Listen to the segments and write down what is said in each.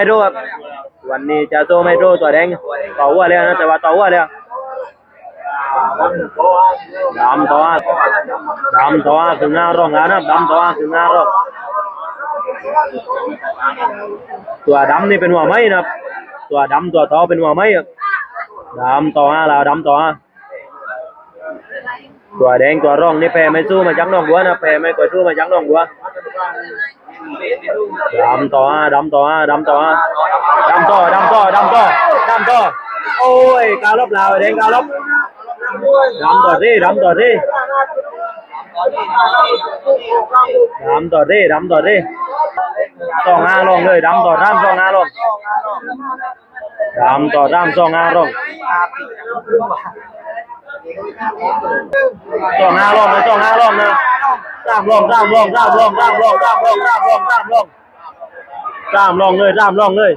ໄມໂຕ ວັນນີ້ຈາໂຊໄມໂຕ ຕົວແດງ ຕໍ່ຫົວແລ້ວນະ ແຕ່ວ່າຕໍ່ຫົວແລ້ວ ດຳຕໍ່ ດຳຕໍ່ ຂຶ້ນໜ້າຮອງແລ້ວນະ ດຳຕໍ່ ຂຶ້ນໜ້າຮອງ ຕົວດຳນີ້ເປັນຫົວໄມ້ນະ ຕົວດຳຕົວເທົາເປັນຫົວໄມ້ ດຳຕໍ່ແລ້ວ ດຳຕໍ່ ຕົວແດງຕົວຮອງນີ້ແຜ່ໄມ້ສູ້ມາຈາກໜອງບົວນະ ແຜ່ໄມ້ກວຍສູ້ມາຈາກໜອງບົວ ດຳຕໍ່ ດຳຕໍ່ ດຳຕໍ່ ດຳຕໍ່ ດຳຕໍ່ ດຳຕໍ່ ໂອ້ຍ ກາວລົບລາວ ແດງກາວລົບ ດຳຕໍ່ເດ້ ດຳຕໍ່ເດ້ ດຳຕໍ່ເດ້ ດຳຕໍ່ເດ້ ສອງຫ້າລອງເລີຍ ດຳຕໍ່ ດຳ ສອງຫ້າລອງ ດຳຕໍ່ ດຳ ສອງຫ້າລອງ ສອງຫ້າລອງນະ ສອງຫ້າລອງນະ ສາມລອງ ສາມລອງ ສາມລອງ ສາມລອງ ສາມລອງ ສາມລອງ ສາມລອງ ສາມລອງເລີຍ ສາມລອງເລີຍ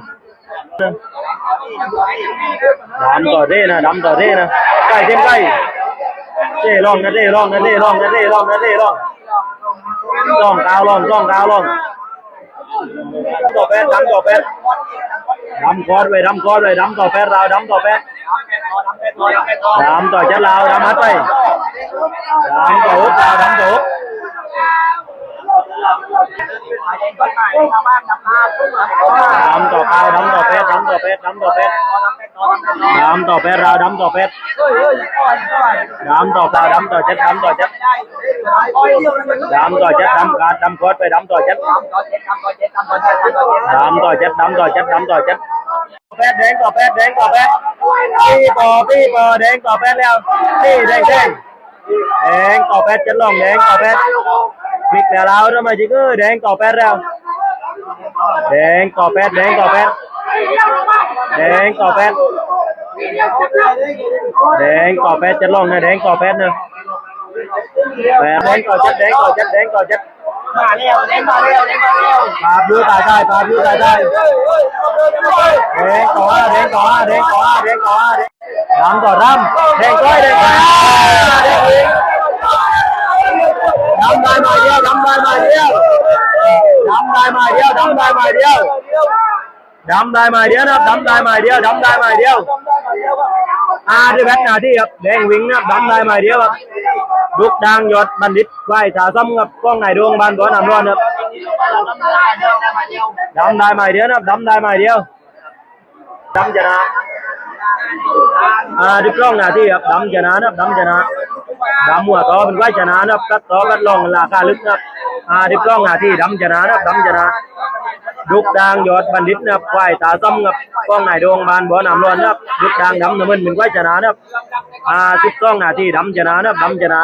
ດຳຕໍ່ເດ້ນະ ດຳຕໍ່ເດ້ນະ ໄກ່ເຕັມໄກ່ ເດ້ລອງນະ ເດ້ລອງນະ ເດ້ລອງນະ ເດ້ລອງນະ ເດ້ລອງ ສອງ ເກົ້າລອງ ສອງ ເກົ້າລອງ ດຳຕໍ່ແປດ ດຳຕໍ່ແປດ ດຳຄອດໄວ້ ດຳຄອດໄວ້ ດຳຕໍ່ແປດລາວ ດຳຕໍ່ແປດ ດຳຕໍ່ເຈັດລາວ ດຳຮັດໄປ ດຳຕໍ່ຫົກລາວ ດຳຕໍ່ຫົກ ດຳຕໍ່ເກົ້າ ດຳຕໍ່ແປດ ດຳຕໍ່ແປດ ດຳຕໍ່ແປດ ດຳຕໍ່ແປດລາວ ດຳຕໍ່ແປດ ດຳຕໍ່ເກົ້າ ດຳຕໍ່ເຈັດ ດຳຕໍ່ເຈັດ ດຳຕໍ່ເຈັດ ດຳກາດ ດຳຄອດໄປ ດຳຕໍ່ເຈັດ ດຳຕໍ່ເຈັດ ດຳຕໍ່ເຈັດ ດຳຕໍ່ເຈັດ ແປດ ແດງຕໍ່ແປດ ແດງຕໍ່ແປດ ຕີຕໍ່ ຕີຕໍ່ ແດງຕໍ່ແປດແລ້ວ ຕີແດງແດງ ແດງຕໍ່ແປດ ເຈັດລອງ ແດງຕໍ່ແປດ ພລິກແລ້ວລາວທຳໄມຈິງເອີ ແດງຕໍ່ແປດແລ້ວ ແດງຕໍ່ແປດ ແດງຕໍ່ແປດ ແດງຕໍ່ແປດ ແດງຕໍ່ແປດ ເຈັດລອງນະ ແດງຕໍ່ແປດນະ ແປດ ແດງຕໍ່ເຈັດ ແດງຕໍ່ເຈັດ ແດງຕໍ່ເຈັດ ມາແລ້ວ ແດງມາແລ້ວ ແດງມາແລ້ວ ປາບຢູ່ຕາຍຕາຍ ປາບຢູ່ຕາຍຕາຍ ແດງຕໍ່ຫ້າ ແດງຕໍ່ຫ້າ ແດງຕໍ່ຫ້າ ແດງຕໍ່ຫ້າ ດຳຕໍ່ດຳ ແດງຕ້ອຍ ແດງຕ້ອຍ ດຳໄດ້ໝາຍດຽວ ດຳໄດ້ໝາຍດຽວ ດຳໄດ້ໝາຍດຽວ ດຳໄດ້ໝາຍດຽວ ດຳໄດ້ໝາຍດຽວນະ ດຳໄດ້ໝາຍດຽວ ດຳໄດ້ໝາຍດຽວ ອາ ເດແບັດໜ້າທີ່ຄັບ ແດງວິງນະ ດຳໄດ້ໝາຍດຽວຄັບ ດຸກດາງ ຍອດບັນດິດ ໄວ້ຖ້າຊ້ຳຄັບ ກອງນາຍດົງ ບ້ານບໍ່ນ້ຳຮ້ອນຄັບ ດຳໄດ້ໝາຍດຽວນະ ດຳໄດ້ໝາຍດຽວ ດຳຈະນະ ອາ ສິບສອງໜ້າທີ່ຄັບ ດຳຈະນະນະ ດຳຈະນະ ດຳຫົວຕໍ່ເປັນຝ່າຍຊະນະນະ ກັດຕໍ່ກັດລອງລາຄາລຶກນະ ອາ ສິບສອງໜ້າທີ່ ດຳຈະນະນະ ດຳຈະນະ ດຸກດາງ ຍອດບັນດິດນະ ຝ່າຍຕາຊ້ຳນະ ກອງນາຍດົງ ບ້ານບໍ່ນ້ຳຮ້ອນນະ ດຸກດາງ ດຳນ້ຳເງິນເປັນຝ່າຍຊະນະນະ ອາ ສິບສອງໜ້າທີ່ ດຳຈະນະນະ ດຳຈະນະ